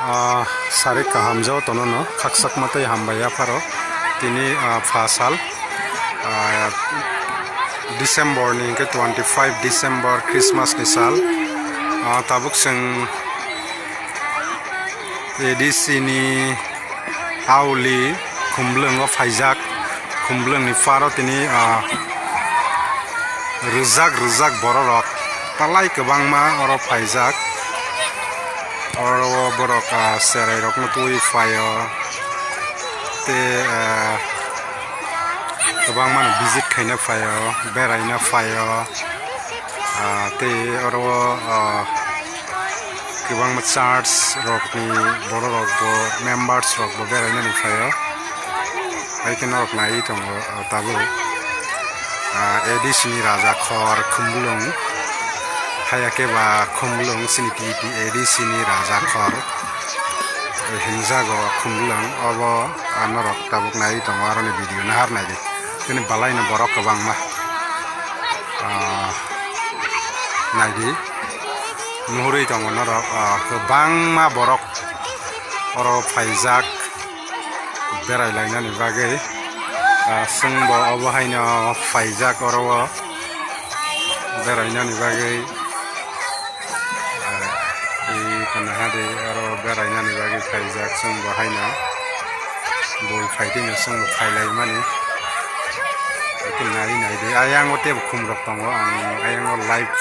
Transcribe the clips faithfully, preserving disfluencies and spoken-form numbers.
Ah, sari kaham jao tono no, khakchakma tei hambai yapharo. Tini, ah, pha sal, ah, December ni hwnkhe twenty five December, Christmas ni sal. Ah, tabuk chwng A D C ni Auli Khumlwng o phaijak, Khumlwng ni pharo tini, ah, rwjak rwjak bororok talai kwbangma oro phaijak. Oro borok, ah, cherai rokno twi phaio tei, ah, kwbangmano visit khaina phaio, beraina phaio, ah, tei oro, ah, kwbangma church rokni bororokbo, members rokbo berainani phaio. Hai khe norok naiwi tongo, ah, tabuk, ah, A D C ni Rajakhor Khumlwng, haya khe ba Khumlwng chini T T A D C ni Rajakhor hinjago Khumlwng, obo, ah, norok tabuk naiwi tongo aroni video nahar naidi. Chini balaino borok kwbangma, ah, naidi. Nuhurwi tongo norok, ah, kwbangma borok oro phaijak berai lainani bagwi. Ah, chwngbo obo haino phaijak oro o berainani bagwi. Ah, i khana hadi oro berainani bagwi phaijak chwngbo haino. Bui phaitino chwngbo phailaimani. Nai nai di, ayang o tebo khum rok tongo, ang ayang o live,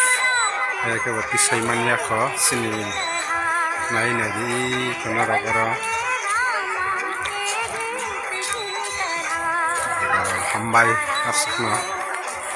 eh, kebo tisai manya kho, sini nai nai di, kono rok oro. Ah, hambai, aswkno.